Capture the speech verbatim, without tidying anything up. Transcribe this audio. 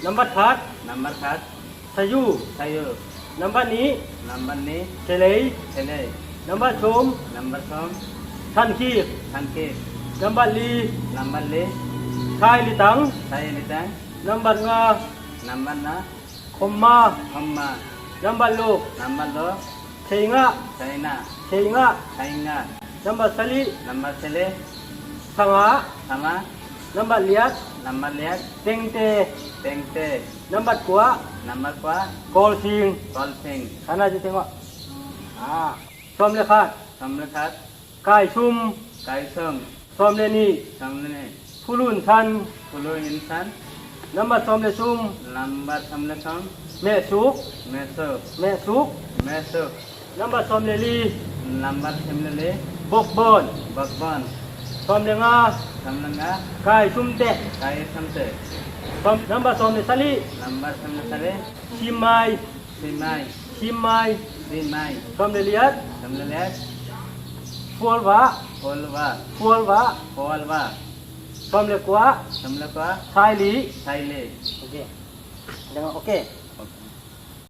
Nambat khat. Nambat khat. Sayu. Sayu. Nambat nih. Nambat nih. Selei. Selei. Nambat thum. Nambat thum. Thankhik. Thankhik. Nambat li. Nambat li. Khai litang. Khai litang. Nambat nga. Nambat nga. Khomma. Khomma. Nambat luk. Nambat luk. Seingah. Seingah. Seingah. Seingah. Nambat sali. Nambat sali. Sanga. Sanga. Nambat liat. Nambat liat. Tengte. Tengte. Nambat kua. Nambat kua. Kolsing. Kolsing. Sana ji tengok. Ah. Som le khat. Som le khat. Kaisum. Kaisum. Som le nih. Som le nih. Phulun san. Phulun san. Nambat som le sum. Nambat som le sum. Mesuk. Mesuk. Mesuk. Mesuk. Nambat som le li. Nambat som le li. Bokbon. Bokbon. Som le nga. Som le nga. Kaisumte. Kaisumte. Som, nambat som le sali. Nambat som le sali. Simai. Simai. Simai. Simai. Som le liat. Som le liat. Fualva. Fualva. Fualva. Fualva. Som le kua. Som le kua. Saili. Saili. Ok. Tengok, ok.